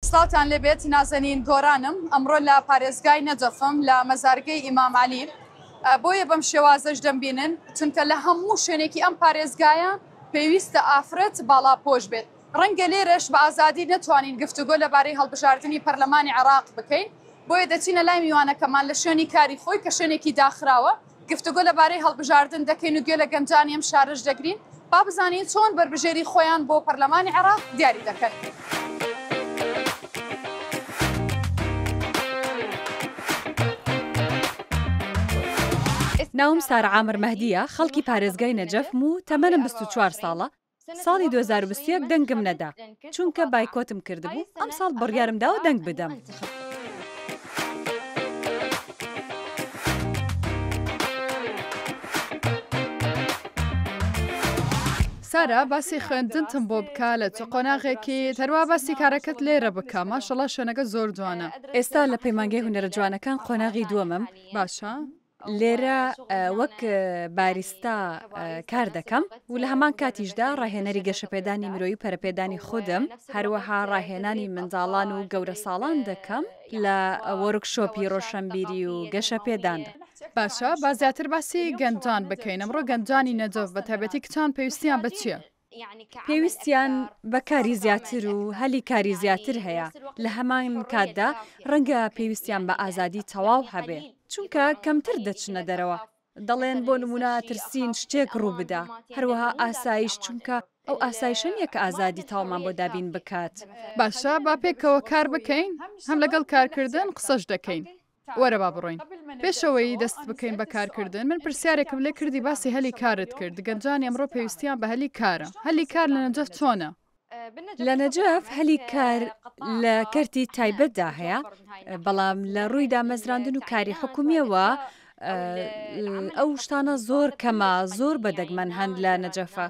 سڵاوتان لێبێت نازەنین گۆرانم ئەمڕۆ لە پارێزگای نەجەفم لە مەزارگەی ئیمام عەلی بۆیە بەم شێوازەش دەمبینن چونکە لە هەموو شوێنێکی ئەم پارێزگایە پێویستە ئافرەت باڵاپۆش بێت ڕەنگە لێرەش بە ئازادی نەتوانین گفتوگۆ لەبارەی هەڵبژاردنی پەرلەمانی عێراق بکەین بۆیە دەچینە لای میوانەکەمان لە شوێنی کاری خۆی کە شوێنێکی داخراوە گفتوگۆ لەبارەی هەڵبژاردن دەکەین و گوێ لە گەنجانی ئەم شارەش دەگرین، با بزانین چۆن بەربژێری خۆیان بۆ پەرلەمانی عێراق دیاری دەکەن. ناوم سارە عامر مەهدییە، خەڵکی پارێزگای نەجەفم و تەمەنم 24 ساڵە، ساڵی 2021 دەنگم نەدا، چونکە بایکۆتم کردبوو، ئەمساڵ بڕیارم داوە دەنگ بدەم. سارا باسی خوێندنتم بۆ بکە لە چ قۆناغێکیت هەروا باسی کارەکەت لێرە بکە ماشەڵا شوێنەکە زۆر جوانە. ئێستا لە پەیمانگەی هونەرە جوانەکان قۆناغی دووەمم. باشە. لێرە وەک باریستا کار دەکەم و لە هەمان کاتیشدا ڕاهێنەری گەشەپێدانی مرۆیی و پەرەپێدانی خودم، هەروەها ڕاهێنانی منداڵان و گەورەساڵان دەکەم لە وۆرکشۆپی ڕۆشەنبیری و گەشەپێداندا. باشە با زیاتر باسی گەنجان بکەین، ئەمڕۆ گەنجانی نەجەف بەتایبەتی کچان پێویستیان بە چییە؟ پێویستیان بە کاری زیاتر و هەلی کاری زیاتر هەیە، لە هەمان کاتدا ڕەنگە پێویستیان بە ئازادی تەواو هەبێ، چونکە کەمتر دەچنە دەرەوە، دەڵێن بۆ نموونە ترسین شتێک ڕوو بدا، هەروەها ئاسایش چونکە ئەو ئاسایشە نییە کە ئازادی تەواومان بۆ دابین بکات. باشە با پێکەوە کار بکەین، هەم لەگەڵ کارکردن قسەش دەکەین. وەرە با بڕۆین. پێش ئەوەی دەست بکەین بە کارکردن، من پرسیارێکم لێ کردی باسی هەلی کارت کرد، گەنجانی ئەمڕۆ پێویستیان بە هەلی کارە، هەلی کار لە نەجەف چۆنە؟ لە نەجەف هەلی کار لە کەرتی تایبەتدا هەیە، بەڵام لە ڕووی دامەزراندن و کاری حکومییەوە ئەو شتانە زۆر کەمە، زۆر بە دەگمەن هەن لە نەجەفە.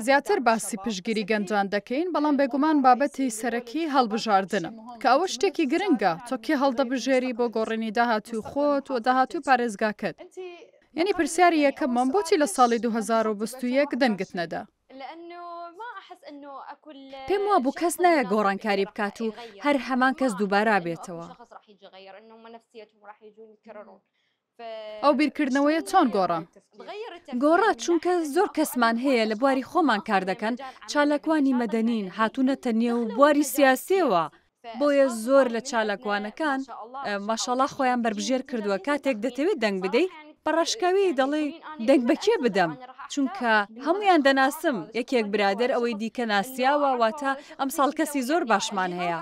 زیاتر باسی پشتگیری گەنجان دەکەین، بەڵام بێگومان بابەتی سەرەکی هەڵبژاردنە، کە ئەوە شتێکی گرنگە، تۆ کێ هەڵدەبژێری بۆ گۆڕینی داهاتووی خۆت و داهاتووی پارێزگاکەت؟ یانی پرسیاری یەکەمم بۆچی لە ساڵی 2021 دەنگت نەدا؟ پێم وابوو کەس نایە گۆڕانکاری بکات و هەر هەمان کەس دووبارە بێتەوە. ئەو بیرکردنەوەیە چۆن گۆڕا؟ گۆڕا چونکە زۆر کەسمان هەیە لە بواری خۆمان کار دەکەن، چالاکوانی مەدەنین، هاتوونەتە نێو بواری سیاسییەوە، بۆیە زۆر لە چالاکوانەکان ماشەڵا خۆیان بەربژێر کردووە، کاتێک دەتەوێت دەنگ بدەی بە ڕاشکاوی دەڵێی دەنگ بە کێ بدەم، چونکە هەموویان دەناسم، یەکێک برادەر ئەوەی دیکە ناسیاوە، واتە ئەمساڵ کەسی زۆر باشمان هەیە.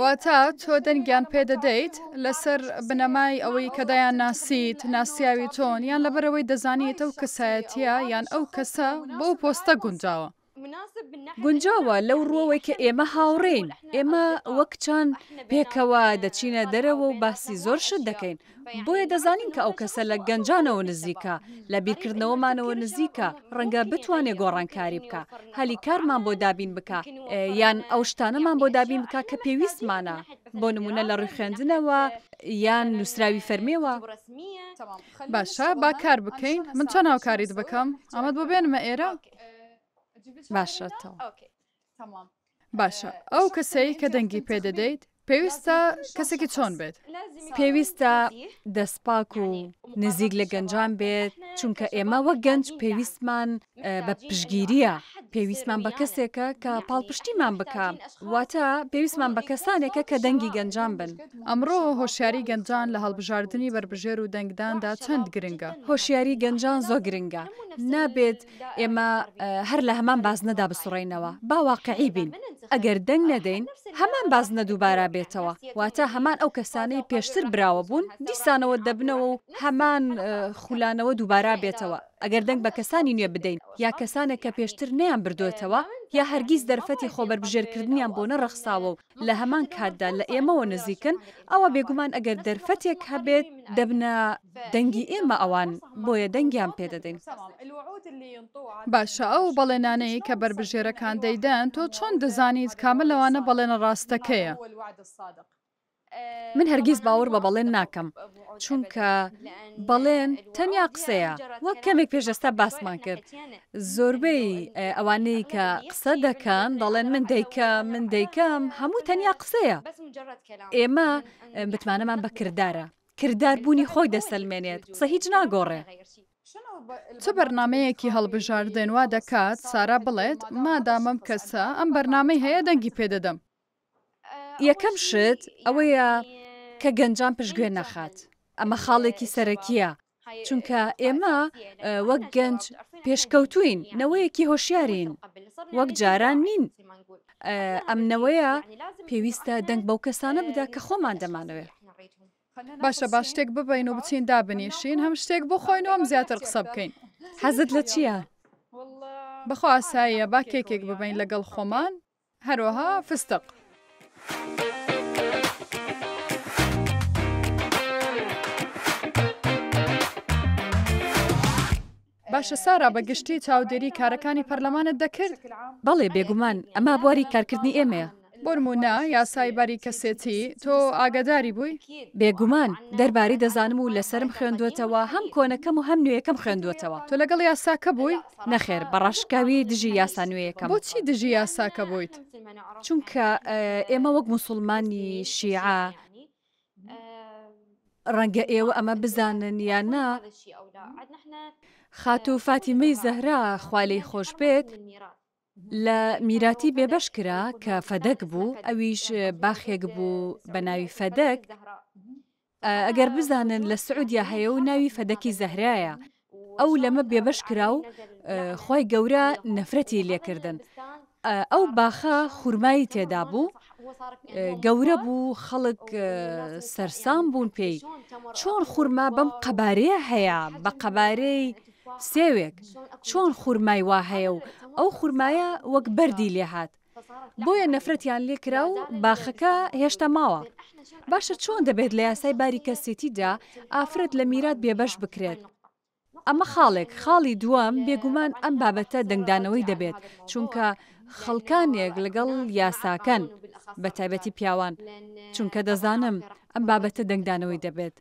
واتە تۆ دەنگیان پێدەدەیت لەسەر بنەمای ئەوەی کە دەیانناسیت، ناسیاوی تۆن، یان لەبەرئەوەی دەزانیت ئەو کەسایەتییە یان ئەو کەسە بۆ ئەو پۆستە گونجاوە. گونجاوە لەو ڕووەوەی کە ئێمە هاوڕێین، ئێمە وەک کچان پێکەوە دەچینە دەرەوە و باسی زۆر شت دەکەین، بۆیە دەزانین کە ئەو کەسە لە گەنجانەوە نزیکە، لە بیرکردنەوەمانەوە نزیکە، ڕەنگە بتوانێ گۆڕانکاری بکا، هەلی کارمان بۆ دابین بکا، یان ئەو شتانەمان بۆ دابین بکا کە پێویستمانە، بۆ نموونە لە ڕووی خوێندنەوە یان نووسراوی فەرمییەوە. باشە با کار بکەین، من چۆن هاوکاریت بکەم؟ ئەمەت بۆ بێنمە ئێرە؟ باشە تەواو. باشە ئەو کەسەی کە دەنگی پێ دەدەیت پێویستە کەسێکی چۆن بێت؟ پێویستە دەستپاک و نزیک لە گەنجان بێت، چونکە ئێمە وەک گەنج پێویستمان بە پشتگیرییە، پێویستمان بە کەسێکە کە پاڵپشتیمان بکا، واتە پێویستمان بە کەسانێکە کە دەنگی گەنجان بن. ئەمڕۆ هۆشیاری گەنجان لە هەڵبژاردنی بەربژێر و دەنگداندا چەند گرنگە؟ هۆشیاری گەنجان زۆر گرنگە، نابێت ئێمە هەر لە هەمان بازنەدا بسوڕێینەوە، با واقیعی بین، ئەگەر دەنگ نەدەین هەمان بازنە دووبارە بێتەوە، واتە هەمان ئەو کەسانەی پێشتر براوە بوون دیسانەوە دەبنەوە و هەمان خولانەوە دووبارە بێتەوە، ئەگەر دەنگ بە کەسانی نوێ بدەین یا کەسانێک کە پێشتر نەیانبردۆتەوە یا هەرگیز دەرفەتی خۆبەربژێرکردنیان بۆ نەڕەخساوە و لە هەمان کاتدا لە ئێمەوە نزیکن، ئەوا بێگومان ئەگەر دەرفەتێک هەبێت دەبنە دەنگی ئێمە ئەوان، بۆیە دەنگیان پێدەدەین. باشە ئەو بەڵێنانەی کە بەربژێرەکان دەیدەن، تۆ چۆن دەزانیت کامە لەوانە بەڵێنە ڕاستەکەیە؟ من هەرگیز باوەڕ بە بەڵێن ناکەم، چونکە بەڵێن تەنیا قسەیە، وەک کەمێک پێش ئێستا باسمان کرد، زۆربەی ئەوانەی کە قسە دەکەن دەڵێن من دەیکەم، من دەیکەم، هەموو تەنیا قسەیە. ئێمە متمانەمان بە کردارە، کردار بوونی خۆی دەسەلمێنێت، قسە هیچ ناگۆڕێ. چ بەرنامەیەکی هەڵبژاردن وا دەکات سارا بڵێت مادام ئەم کەسە ئەم بەرنامەی هەیە دەنگی پێدەدەم؟ یەکەم شت ئەوەیە کە گەنجان پشتگوێ نەخات، ئەمە خاڵێکی سەرەکییە، چونکە ئێمە وەک گەنج پێشکەوتووین، نەوەیەکی هۆشیارین، وەک جاران نین، ئەم نەوەیە پێویستە دەنگ بەو کەسانە بدا کە خۆمان دەمانەوێت. باشە با شتێک ببەین و بچین دابنیشین هەم شتێک بخۆین و هەم زیاتر قسە بکەین. حەزت لە چییە؟ بەخوا ئاساییە با کێکێک ببەین لەگەڵ خۆمان. هەروەها فستق. باشە سارا بە گشتی چاودێری کارەکانی پەرلەمانت دەکرد؟ بەڵێ بێگومان، ئەمە بواری کارکردنی ئێمەیە. بۆنموونە یاسای باری کەسێتی، تۆ ئاگاداری بووی؟ بێگومان، دەربارەی دەزانم و لەسەرم خوێندووەتەوە، هەم کۆنەکەم و هەم نوێیەکەم خوێندووەتەوە. تۆ لەگەڵ یاساکە بووی؟ نەخێر، بە ڕاشکاوی دژی یاسا نوێیەکەم. بۆچی دژی یاساکە بوویت؟ چونکە ئێمە وەک موسوڵمانی شیعە، ڕەنگە ئێوە ئەمە بزانن یان نا، خاتوو فاتیمەی زەهرا، خوا لێی خۆش بێت، لە میراتی بێبەش کرا کە فەدەک بوو، ئەویش باخێک بوو بە ناوی فەدەک، ئەگەر بزانن لە سعودیا هەیە و ناوی فەدەکی زەهرایە، ئەو لەمە بێبەش کرا و خوای گەورە نەفرەتی لێکردن. ئەو باخە خورمای تێدا بوو، گەورە بوو، خەڵک سەرسام بوون پێی، چۆن خورما بەم قەبارەیە هەیە، بە قەبارەی سێوێک، چۆن خورمای وا هەیە و ئەو خورمایە وەک بەردی لێهات، بۆیە نەفرەتیان لێکرا و باخەکە هێشتا ماوە. باشە چۆن دەبێت لە یاسای باری کەسێتیدا ئافرەت لە میرات بێبەش بکرێت؟ ئەمە خاڵێک، خاڵی دووەم بێگومان ئەم بابەتە دەنگدانەوەی دەبێت، چونکە خەڵکانێک لەگەڵ یاساکەن، بەتایبەتی پیاوان، چونکە دەزانم ئەم بابەتە دەنگدانەوەی دەبێت.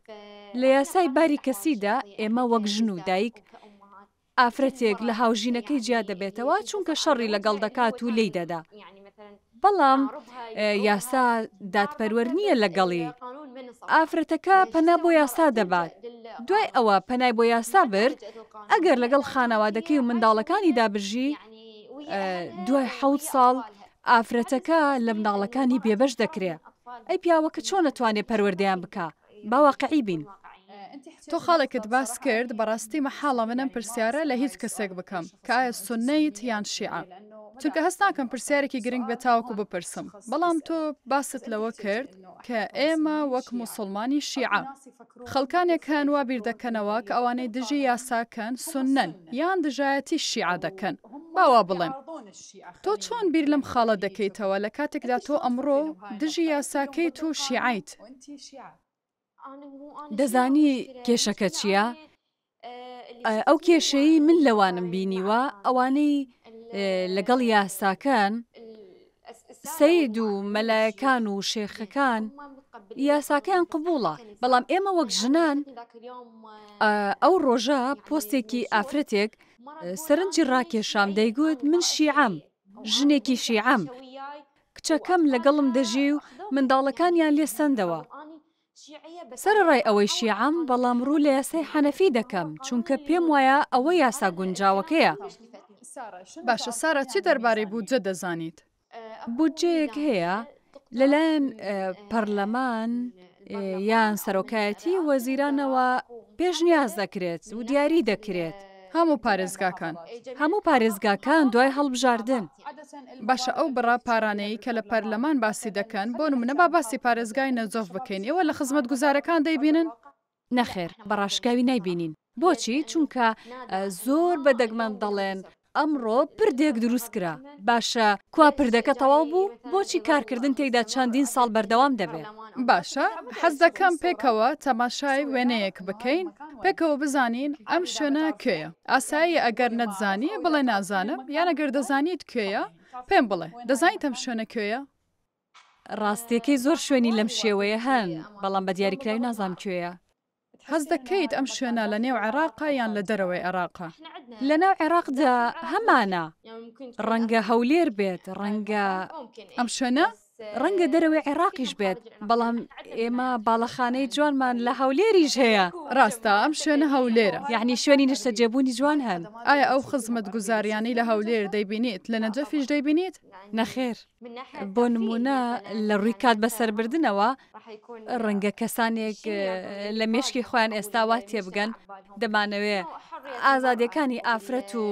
لە یاسای باری کەسیدا ئێمە وەک ژن و دایک ئافرەتێک لە هاوژینەکەی جیا دەبێتەوە چونکە شەڕی لەگەڵ دەکات و لێی دەدا، بەڵام یاسا دادپەروەر نییە لەگەڵی، ئافرەتەکە پەنا بۆ یاسا دەبات، دوای ئەوە پەنای بۆ یاسا برد، ئەگەر لەگەڵ خانەوادەکەی و منداڵەکانیدا بژی، دوای حەوت ساڵ ئافرەتەکە لە منداڵەکانی بێبەش دەکرێ، ئەی پیاوەکە چۆن ئەتوانێ پەروەردەیان بکا؟ با واقعی بین. تۆ خاڵێکت باس کرد، بەڕاستی مەحاڵە من ئەم پرسیارە لە هیچ کەسێک بکەم کە ئایا سوننەیت یان شیعە، چونکە هەست ناکەم پرسیارێکی گرنگ بێت تاوەکو بپرسم، بەڵام تۆ باست لەوە کرد کە ئێمە وەک موسڵمانی شیعە، خەڵکانێک هەن وا بیردەکەنەوە کە ئەوانەی دژی یاساکەن سوننەن یان دژایەتی شیعە دەکەن، با وا بڵێم. تۆ چۆن بیر لەم خاڵە دەکەیتەوە لە کاتێکدا تۆ ئەمڕۆ دژی یاساکەیت و شیعەیت؟ دەزانی کێشەکە چییە؟ ئەو کێشەی من لەوانم بینیوە ئەوانەی لەگەڵ یاساکەن سەید و مەلایەکان و شێخەکان یاساکەیان قبوڵە بەڵام ئێمە وەک ژنان ئەو ڕۆژە پۆستێکی ئافرەتێک سەرنجی ڕاکێشام دەیگوت من شیعەم ژنێکی شیعەم کچەکەم لەگەڵم دەژی و منداڵەکانیان لێ سەندەوە. سەرەڕای ئەوەی شیعەم، بەڵام ڕوو لە یاسای حەنەفی دەکەم، چونکە پێم وایە ئەوە یاسا گونجاوەکەیە. باشە سارا چی دەربارەی بودجە دەزانیت؟ بودجەیەک هەیە لەلایەن پەرلەمان یان سەرۆکایەتی وەزیرانەوە پێشنیاز دەکرێت و دیاری دەکرێت. هەموو پارێزگاکان. هەموو پارێزگاکان دوای هەڵبژاردن. باشە ئەو بڕە پارانەی کە لە پەرلەمان باسی دەکەن، بۆ نمونە با باسی پارێزگای نەجەف بکەین، ئێوە لە خزمەتگوزارەکان دەیبینن؟ نەخێر بە ڕاشکاوی نایبینین. بۆچی؟ چونکە زۆر بە دەگمەن دەڵێن ئەمڕۆ پردێک دروست کرا. باشە کوا پردەکە تەواو بوو؟ بۆچی کارکردن تێیدا چەندین ساڵ بەردەوام دەبێ؟ باشە حەز دەکەم پێکەوە تەماشای وێنەیەک بکەین، پێکەوە بزانین ئەم شوێنە کوێیە. ئاساییە ئەگەر نەتزانی بڵێ نازانم، یان ئەگەر دەزانیت کوێیە پێم بڵێ. دەزانیت ئەم شوێنە کوێیە؟ ڕاستیەکەی زۆر شوێنی لەم شێوەیە هەن، بەڵام بە دیاریکراوی نازانم کوێیە. حەز دەکەیت ئەم شوێنە لە نێو عێراقە یان لە دەرەوەی عێراقە؟ لە ناو عێراقدا هەمانە. ڕەنگە هەولێر بێت، ڕەنگە. ئەم شوێنە؟ ڕەنگە دەرەوەی عێراقیش بێت، بەڵام ئێمە باڵەخانەی جوانمان لە هەولێریش هەیە. ڕاستە، ئەم شوێنە هەولێرە. یەعنی شوێنی نیشتەجێبوونی جوان هەن. ئایا ئەو خزمەتگوزارییانەی لە هەولێر دەیبینیت، لە نەجەفیش دەیبینیت؟ نەخێر. بۆ نموونە لە ڕووی کات بەسەربردنەوە، ڕەنگە کەسانێک لە مێشکی خۆیان ئێستا وا تێبگەن دەمانەوێ ئازادیەکانی ئافرەت و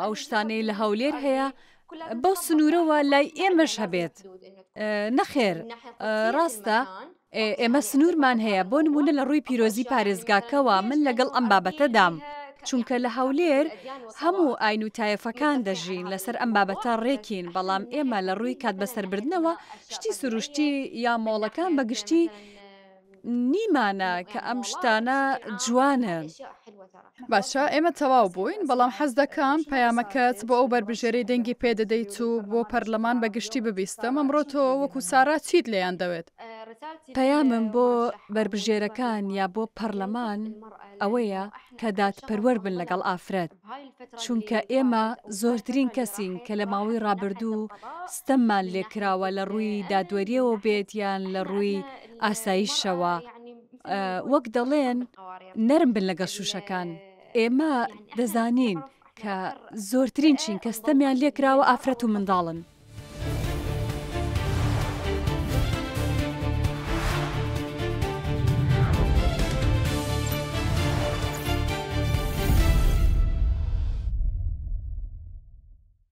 ئەو شتانەی لە هەولێر هەیە بەو سنوورەوە لای ئێمەش هەبێت. نەخێر ڕاستە ئێمە سنوورمان هەیە، بۆ نموونە لە ڕووی پیرۆزی پارێزگاکەوە من لەگەڵ ئەم بابەتەدام، چونکە لە هەولێر هەموو ئاین و تایەفەکان دەژین، لەسەر ئەم بابەتە ڕێکین، بەڵام ئێمە لە ڕووی کات بەسەربردنەوە شتی سروشتی یا مۆڵەکان بە گشتی نیمانە کە ئەم شتانە جوانن. باشە ئێمە تەواو بووین، بەڵام حەز دەکەم پەیامەکەت بۆ ئەو بەربژێرەی دەنگی پێ دەدەیت و بۆ پەرلەمان بە گشتی ببیستم، ئەمڕۆ تۆ وەکو سارا چیت لێیان دەوێت؟ پەیامم بۆ بەربژێرەکان یا بۆ پەرلەمان ئەوەیە کە دادپەروەر بن لەگەڵ ئافرەت، چونکە ئێمە زۆرترین کەسین کە لە ماوەی ڕابردوو ستەممان لێکراوە لە ڕووی دادوەرییەوە بێت یان لە ڕووی ئاسایشەوە، وەک دەڵێن نەرم بن لەگەڵ شووشەکان، ئێمە دەزانین کە زۆرترین چین کە ستەمیان لێکراوە ئافرەت و منداڵن.